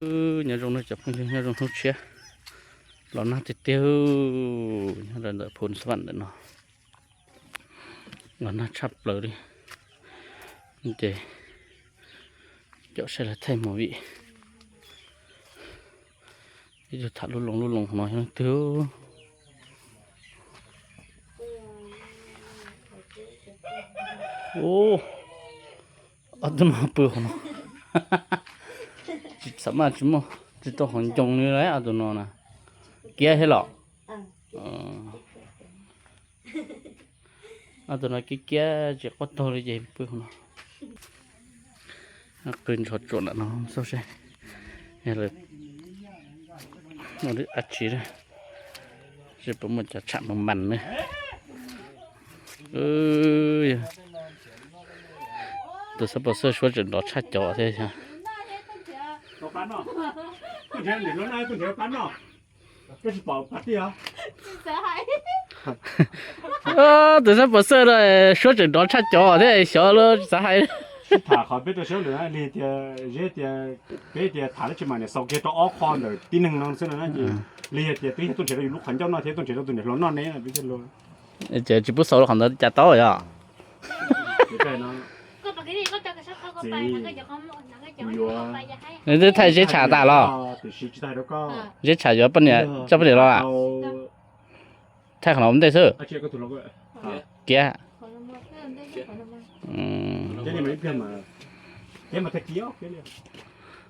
Nyob zoo nawb cov phooj ywg, nyob zoo hnub tshiab los nag tiag tiag, nyob rau ntawm Phu Xab Vam ntawm no los nag tshaj plaws li. Ces caum saib lawv thaij movie. Ib tug tham lub loo lub loo no yog leej twg? Ub, ob tug no pw hauv no. Tsis txam maj tsis muaj, tsis tau hauv ncoo li ob tug no na. Kiab thiab los? Ob tug no kiab kiab tsis quaj taug li ces pw hauv no. Qw ntshov tsuam ntawm no xauj seb yog lawv ua dab tsi, seb puas muaj cov tsham mas mas na. Tus xab pos xawj suab tseem nrov tshaj cov thiab. Tus xab pos xawj no suab tseem nrov tshaj cov thiab xyov lawm tsis xav hais. Sib tham qhov peb rau siab lawm li tias, Zeb tias, peb tias tham dab tsi mas niam xaus kiag rau ob qho ntawm tib neeg no xwb no na ces li tias twb yog tuaj nrhiav rau yus lub qhov ncauj no thiab tuaj nrhiav rau tus niam hluas noj ne peb thiaj li. Ces tsis pub xaus rau qhov ntawd cas tau yog? Twb thaij Zeb Tsham tas los? Zeb Tsham yuav poj niam, coj poj niam los? Thaij qhov no ua ntej xwb. Kiab.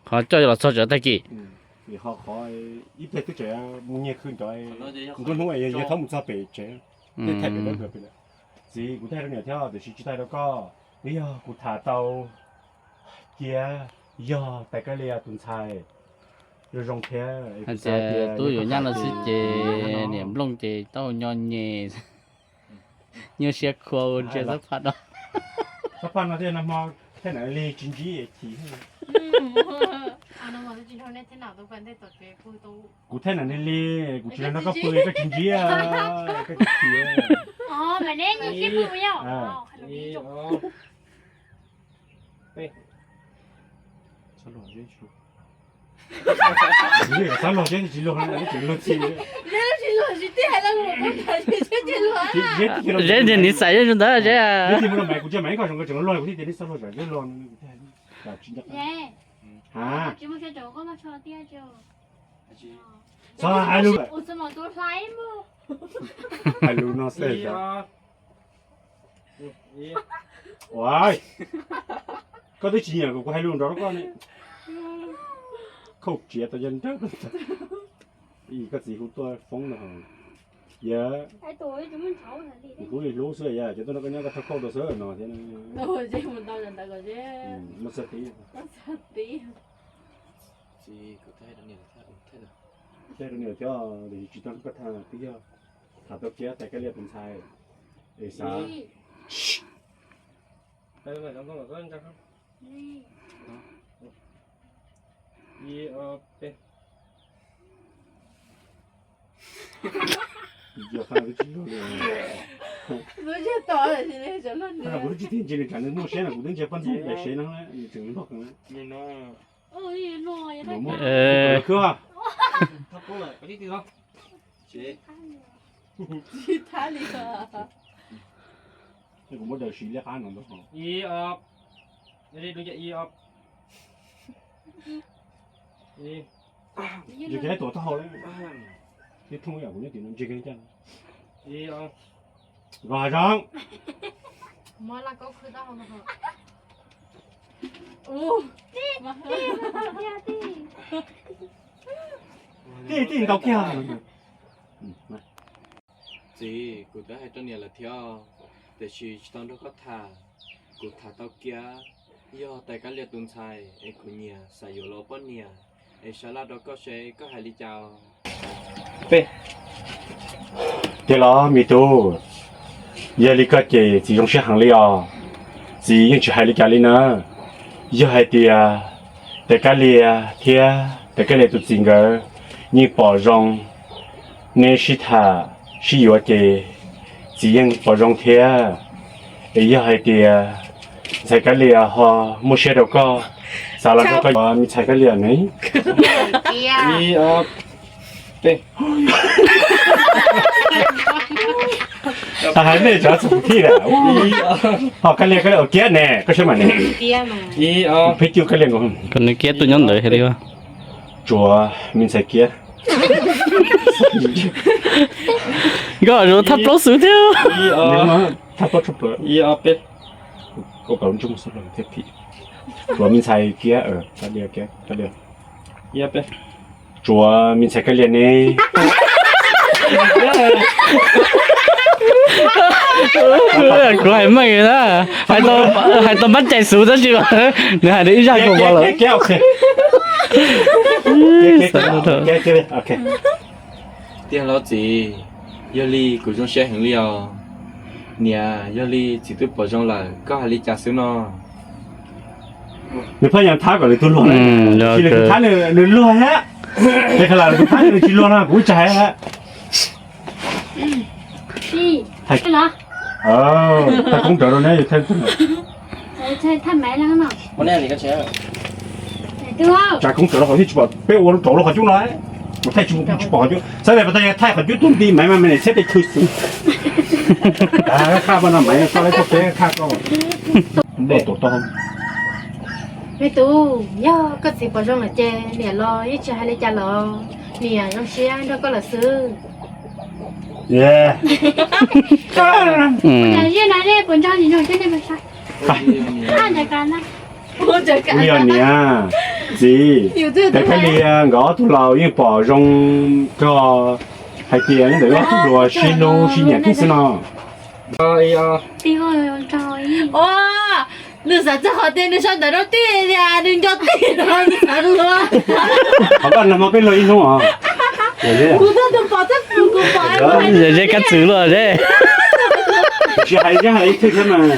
Qhov coj los txog tseem tag kis. Ib pliag twb tseem mus nyiag khw nrov, nruab hnub yog thaub mus txog pem tsev, tej thaij pem dawb pem lawm. Txiv, kuv thaij rau niam thiab tiam sis tsis thaij rau koj. Twb yog kuv tham tau Kiab, yog Tais Kab Lias tus ntxhais zoo zoo thiab. Hais tias tub yuav nyab no xwb ces niam Nplooj ces tau nyo nyem, nyuaj siab khua ua ntsia xab phaj no. Xab phaj no thiaj nag hmo thaij nam li tsis ntsib chim. Kuv thaij nam li li, kuv tsis nrog koj pw koj tsis ntsib, koj tsis chim. Xav luag Zeb tsis luag, tsis luag txi. Zeb niag niv xais zoo ntawd Zeb. Kuv tsis mam koj zoo nkauj tseem luag, kuv thiaj tias neb xav luag zam Zeb luag. Txhob hais lus, hais lus no xwb. Ua, koj twb tsis nyiam kuv hais lus nrov rau koj ne. Khauj tsiav tau yog nrawg. Koj txiv hu tuaj foob no. Yog, kuv hlub li hlub xwb, yog cov tuaj nrog koj nyob koj rho khauj rau xwb no thiab. Muaj txog tib. Thaij rau niam thiab, tiam sis tsis tau koj tham twb yog tham tau Kiab Tais Kab Lias tus ntxhais. Es xav Kuv twb tsis tias ntshe nws muaj siab no, kuv twb ntsia poj ntxoog daim sev no nws tseem nplog kawg. Kuv muab daws siv liab qab no ntag. Ntsia kiag tuam taub hau lawm. Tib thooj ib yam kuv nyob tim no ntsia kiag caj. Nkauj hav zoov. Tij tij ntaus kiag. Txiv, kuv twb hais rau niam lawm thiab, tiam sis tsis tau nrog koj tham. Kuv tham tau Kiab, yog Tais Kab Lias tus ntxhais es kuv nyiam xav yuav los ua poj niam, es sab laj rau koj seb koj hais li cas. Tiag los me tub? Yog li koj ces txiv zoo siab heev li os. Txiv yeej tsis hais li cas li na. Yog hais tias Tais Kab Lias thiab Tais Kab Lias tus txiv nkawd yeej pom zoo neb sib tham sib yuav ces txiv yeej pom zoo thiab. Es yog hais tias ntxhais Kab Lias ho muaj siab rau koj, Xav los rau koj, me ntxhais Kab Lias ne. Ib ob peb. Hais nej cov txog thib lawm. Ho Kab Lias, Kab Lias ua kiab ne, koj saib mas ne. Ib ob peb cuj Kab Lias nkaus. Kom nws kiab tuaj nyob ntawd li. Tsuav me ntxhais kiab. Nkauj zoo thaj plaub xwb thiab. Thaj plaub tshaj plaws. Ib ob peb. Koj pab ntsej muag xwb los thiab phim. Tsuav me ntxhais kiab, Kab Lias, Kab Lias. Ib ob peb. Tsuav me ntxhais Kab Lias ne. Kuv hais meej na, hais tau pab cais xwb tab sis nws hais ib zaj kuv pom lawm. Tiag los txiv, yog li kuv zoo siab heev li os. Niam, yog li txiv twb pom zoo lawm, koj hais li cas xwb no? Nws pheej yuav thab kom nws tug luag, tsis nws thab nws luag thiab. Es kha lam nws thab nws tsis luag no kuv ib tsam hais. Thaij koob rawv rau neb. Tsav koob rawv rau qhov twb tsis pom, peb ua rau rau qhov cub no, mus thaij tsis mus tsis pom qhov cub, xav tias pas tas yog thaij qhov cub tug nti Maiv mas Maiv niam txhiab tej chw xwb. Qhaj paj no Maiv koj lawv tuaj peb qhaj koj. Dej tuam tau. Me tub, yog koj txiv pom zoo lawm ces niam los yeej tsis hais li cas lawm, niam zoo siab nrog koj lawm xwb. Ua li os niam, txiv, tes Kab Lias nkawd ob tug laus yeej pom zoo kawg hais tias ntawm ob tug hluas sib hlub sib nyiam thiab xwb no. Nws xav txog qhov tias nws sau ntawv rau tij tias nws nco tij no nws xav luag. Qhov koj nag hmo peb luag ib hnub os. Kuv tau tus pom txog kuv pom. Zeb kab txwv luaj zeb. Tsis hais zeb hais ib tug thiab mas.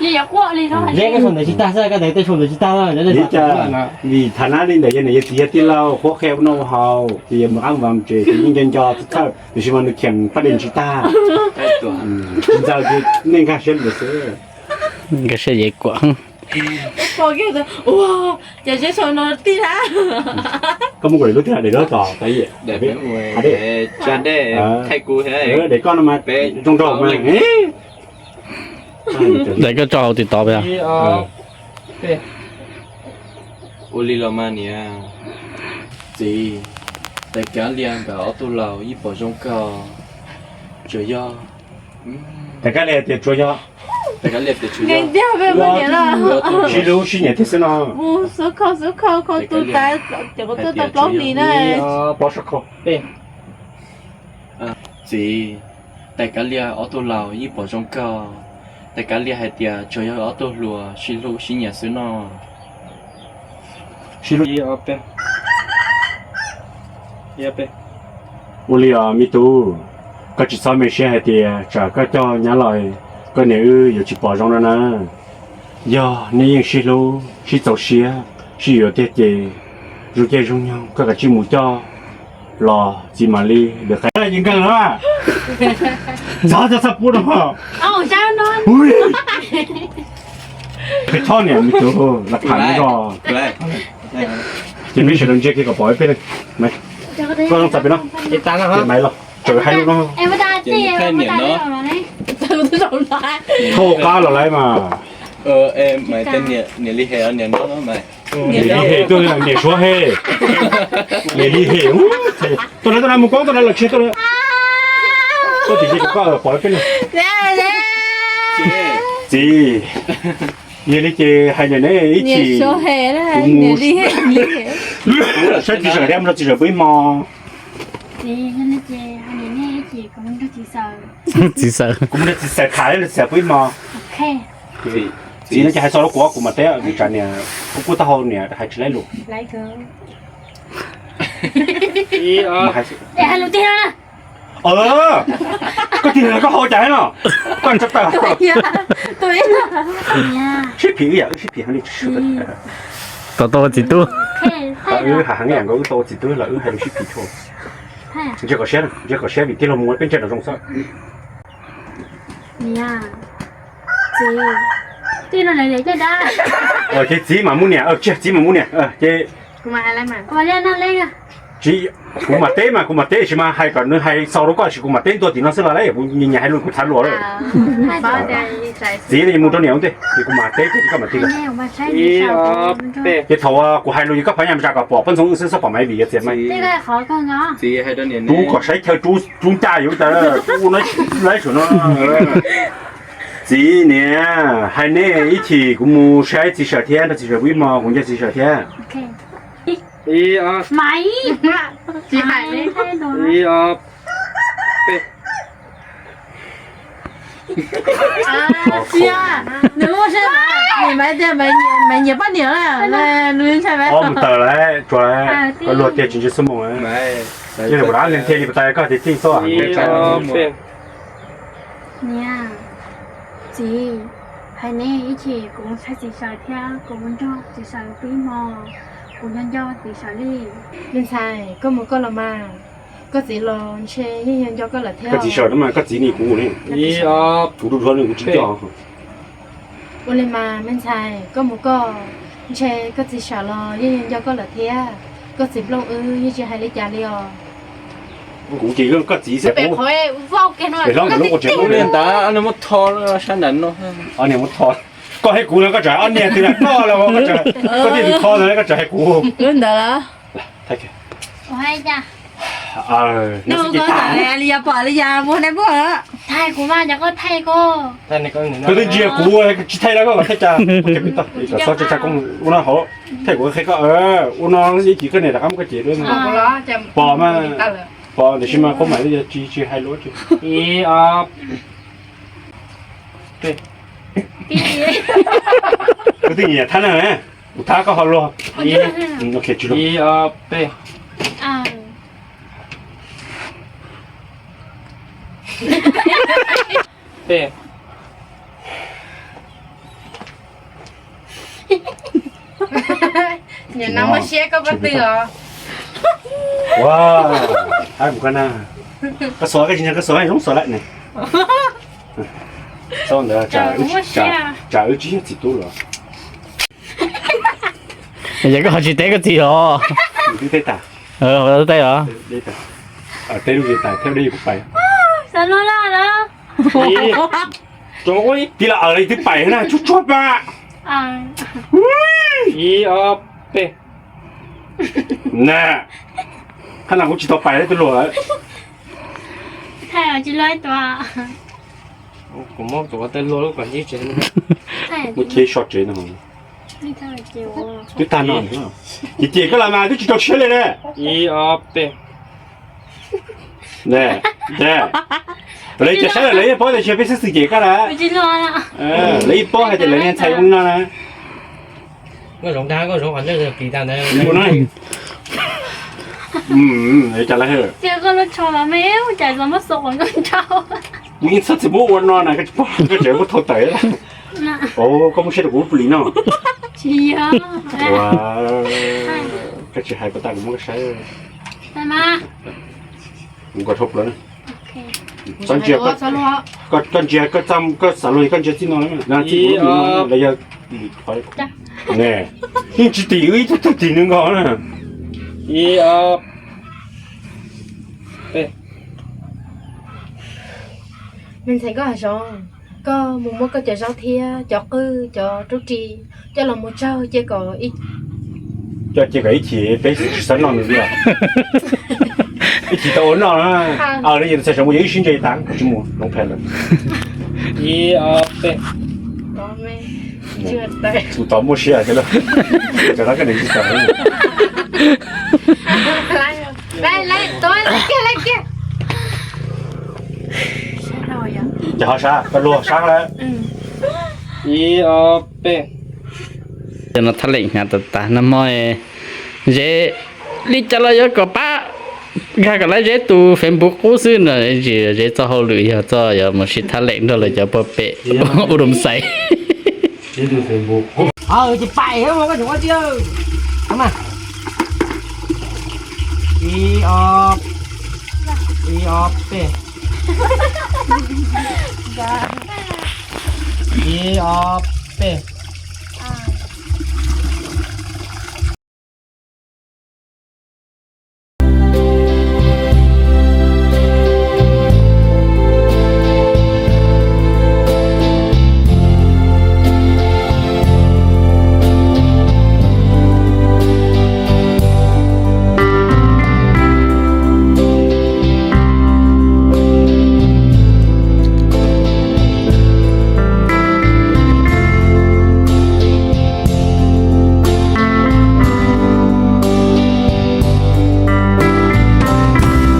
Zeb koj sau ntawv tsis tag xwb, koj ntawv tej sau ntawv tsis tag. Vim thaum nab li ntawm yog niam yog txiv yog tij laug qhuab qhia ua noj ua haus ces yog mus qab mus vas mus tsev ces yeej nco nco txhawj, tiam sis mas nws khiav pab dej tsis tag. Tsis ntxaws ces nej nkag siab lus xwb. Nkag siab yev kuam. Ces zeb sau no tij na. Koj mus kuv lub tij na, dej lub tos tau. Dej koj no mas zoo nraug mas. Dej koj tso hauv TikTok peb. Ua li los mas niam, txiv, tes Kab Lias nkawd ob tug laus yeej pom zoo kawg, tsuas yog, tes Kab Lias tias tsuas yog, tes Kab Lias tias tsuas yog sib hlub sib nyiam thiab xwb no. Tes Kab Lias hais tias tsuas yog, txiv, tes Kab Lias ob tug laus yeej pom zoo kawg, tes Kab Lias hais tias tsuas yog ob tug hluas sib hlub sib nyiam xwb no. Ua li os me tub, koj tsis txhob me siab hais tias tsam koj coj nyab los koj niam wb yuav tsis pom zoo no na. Yog nej yeej sib hlub sib txaus siab sib yuav tiag ces zoo caij zoo nyoog koj kav tsij mus coj los txiv mam li lwm qe yeej nkeeg na. Txhob txhob pub no. Peb txhob niam me tub, lam tham zog. Ces peb sawv daws ntsia kiag kom pom peb, koj zoo txais pem no, Maiv los tseem hais lus no. Thauj qab los lawm mas. Niam li hem, niam no, niam li hem tuaj, niam suav hem, niam li hem. Tuaj na, tuaj na, mus koob tuaj na, los tsis tuaj na. Koj tim tsis koj pom peb no. Txiv, yog li ces hais niam neb ib chim, kuv mus saib txiv zawm thiab, mus nrog txiv zawm pw ib hmo. Txiv, kuv mus nrog txiv zawm tham, nrog txiv zawm pw ib hmo. Txiv no ces hais txog rau kuv, kuv mam teb, tsam niam kuv kuj taub hau niam hais tsis laib lus. Koj tiag koj hau cas no, koj ntsa tawm. Sib phim wb yam wb sib phim heev li. Tau tau ua txiv tub. Wb hais heev yam nkaus wb tau ua txiv tub los wb hais lus sib phim tshua. Ntsia kom siab, ntsia kom siab vim tij laug mus peb ntsia nraum zoov xwb. Niam, txiv, Ces txiv mam mus niam, txiv mam mus niam ces kuv mam teb mas, kuv mam teb, tab sis mas hais kom nws hais xaus rau koj, tab sis kuv mam teb ntua tim no xwb los lawm, kuv nyias hais lus kuv txhav luag lawm. Txiv, mus rau niam ua ntej ces kuv mam teb ces koj mam teb. Ces thaum kuv hais lus ces koj phov nyaj zam kom pom poj ntxoog wb xwb, txhob pom maiv vim yuav txiav maiv. Rub kom saib chaw, rub ncaj yuav cas, rub no, laib saum no. Txiv niam, hais nej ib chim kuv mus saib txiv sawm thiab, nrog txiv sawm ua ib hmo, kuv nco txiv sawm thiab. Txiv, nws ua siab, nws mas tias mas nyiam poj niam na, nws ntshai mas. Ob mus taws lawm, tsuas lawm, koj luag tiag tsis ntsib xuab moos. Ces kuv dab nthe li pas tas koj tias tij xwb. Niam, txiv, hais neb ib chim kuv mus saib txiv sawm thiab kuv mus nrog txiv sawm pw ib hmo, kuv nco nco txiv sawm li. Me ntxhais, koj mus koj los mas, koj txiv los ntshe yeej yog nco koj lawm thiab. Koj txiv sawm no mas koj txiv ni kuv ne. Kuv rub dhua no kuv tsis nco. Ua li mas me ntxhais, koj mus koj, ntshe koj txiv sawm los yeej yog nco koj lawm thiab. Koj txiv Nplooj wb yeej tsis hais li cas li os. Kuv ces koj txiv xwb. Pem hlob ntawm lub qhov tsev li ntawd, nws muab tho sab nram no. Niam muab tho. Koj hais kuv no koj tseem ob niag twg na, koj los koj tseem, koj tij tus tho ntawd koj tseem hais kuv. Lub ntawd los. Li yog pom li yog mus ne puag. Thaij kuv mas, cov koj thaij koj. Koj twb ntsia kuv tsis thaij los koj thaij cas. Txhob tsa tsa koj ua no hauv, thaij kuv qhia koj ua no ib chim koj niam rov qab muab koj cev dua. Pom mas, pom tiam sis mas qhov mam li yog tsis tsis hais lus tsis. Koj twb nyiam thab na, kuv thab koj ho luag. Ib ob peb. Peb. Niam no muaj siab koj pob tw os. Ua, thab kuv koj na. Koj xuas koj tsis ntseeg koj xuas zoo xuas lawm ne. Txhob ntawd, tsam wb tsis yog txiv tub los. Yog koj ho tsis teb koj txiv los? Twb teb tas. Teb os. Teb lub tsis tas thiab, deb kuv pais. Tib los aws li twb pais na, tsuag tsuag pa. Ib ob peb. Na, qhov no kuv tsis tau pais li twb luag. Thaij tsis luag tua. Kuv muab tus ua tej luag lub kom ncib tsev. Muab cheb so tsev no. Twb tag no. Ces ces koj los mas twb tsis tau siab li na. Ib ob peb. Lawv cov saib lawv yeej paub tias tsis yog peb xib xwm cem koj na. Lawv yeej paub hais tias lawv niag ntxhais zoo li no na. Cas lawv, kuv yeej txhob txwm muab ua no na, koj tsis paub, koj tseem muab thau tawm. Koj muab siab rau kuv lub plis no. Koj tsis hais puas tas kuv muab koj saib. Kuv kom dhau plaws na. Koj ntsia, koj xav luag koj txaj, koj xav luag koj ntsia txij no, txij no los yog, yeej tsis tim wb ib tug tag tim nws nkaus na. Ib ob peb. Me ntxhais, koj hav zoov, koj mus muab koj cov zaub thiab cov qwj cov rub ris coj los mus tsaug cia kom, coj cia kom ib chim peb tsis xav noj nws li os. Ib chim tau ua noj na. Aws, li ces txhais saum mus yog ib sib ntse tas kuv tsis mus hloov phem lawm. Ib ob peb. Tus tod muaj siab tiag lauj. Cov no koj niam tsis txawm. Ces ho sab, koj luag sab lawm. Ib ob peb. Cov no thaj leem hnyav tas tas nag hmo. Zeb li cas los yuav kom pab nkag kom lawv Zeb tus Facebook qub xwb no, tsis yog Zeb txoj hauj lwm, yog txoj yuav mus sib thaj leem nrog lawv cov puag pem Udomxais. Ces pais koj tseem ua tsi. Ib ob, ib ob peb. Ib ob. Peb.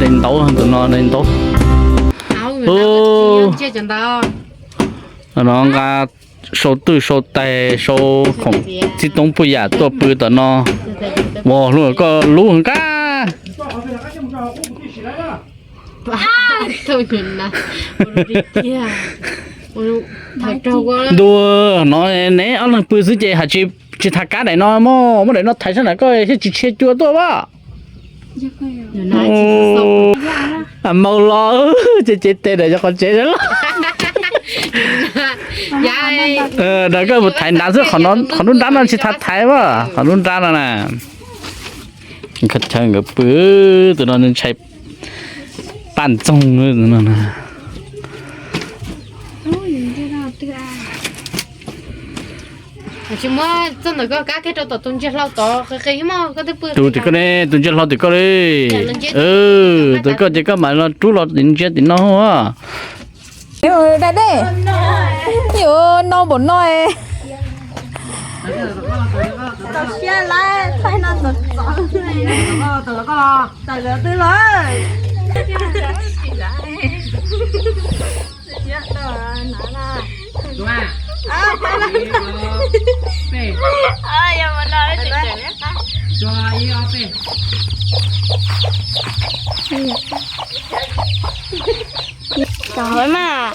Daim ntaub, tus no daim ntaub. No nqa sau twj sau tais sau khoom txib toob puj yam tuaj pw tom no. Ua hlub koj lub nqa. Ntuj, no neb ob leeg pw xwb ces hais tsis, tsis thaiv kab daim no mog, muab daim no thaiv sab nram koj thiaj tsis tshia cua tuaj as. Maus los ces cev tes daim cov qhov tsev los. Daim koj mus thaiv nrad xwb, qhov nruab nrab no tsis thaiv thaiv as, qhov nruab nrab no na. Khav chaw nkawd pw, tus no ntshai paj ntxoog no. Tus tim koj ne, tus ntsia hlo tim koj li. Tus koj ces koj mam los rub los ntsia tim no. Da dej, yuav no npaum no. Cov hauv mas.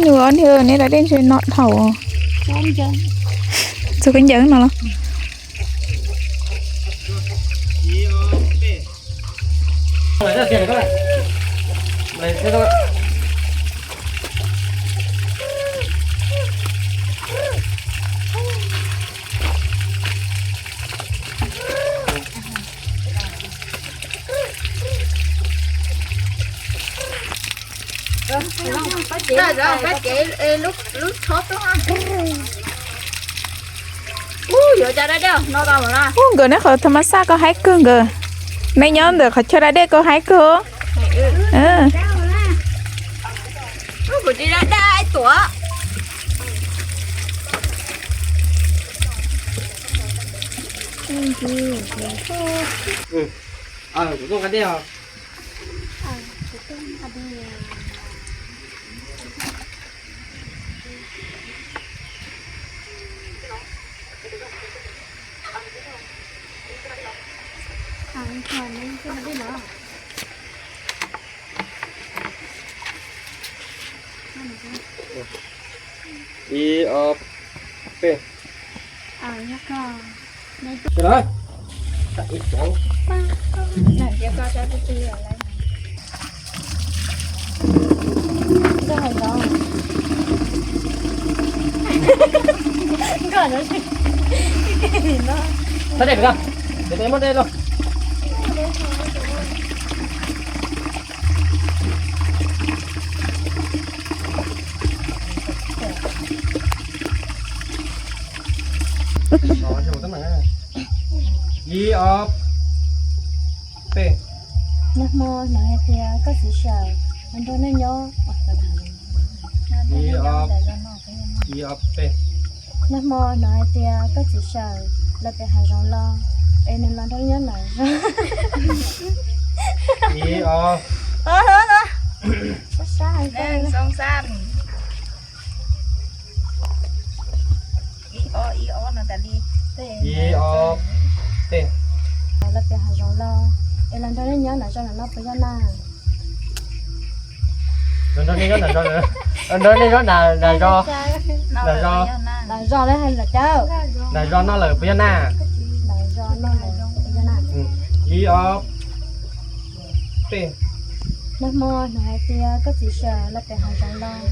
Nws neb da dej ntshe no dhau. Txog kab ncaws no los. Ub, nkawd neb qhov tha ma xaj koj haib kawg nkawd. Neb nyob ntawm qhov chaw da dej koj haib kawg. Ib, ob, peb. Txhob dej pem ko, ces peb muab dej lauj. Ib, ob, peb. Nag hmo hnov hais tias koj txiv sawm los nrog nej nyob. Ib, ob, ib, ob, peb. Nag hmo hnov hais tias koj txiv sawm los pem hav zoov los, es nws los nrog nej nyob nram zos. Ib, ob, ib, ob, peb. Los pem hav zoov los, es los nrog nej nyob nram zos no puas yog na? Los nrog nej nyob nram zos, nrog nej nyob nram zos, nram zos, nram zos no lawm puas yog na? Nram zos no lawm puas yog na? Ib, ob, peb. Nag hmo hnov hais tias koj txiv sawv los pem hav zoov los.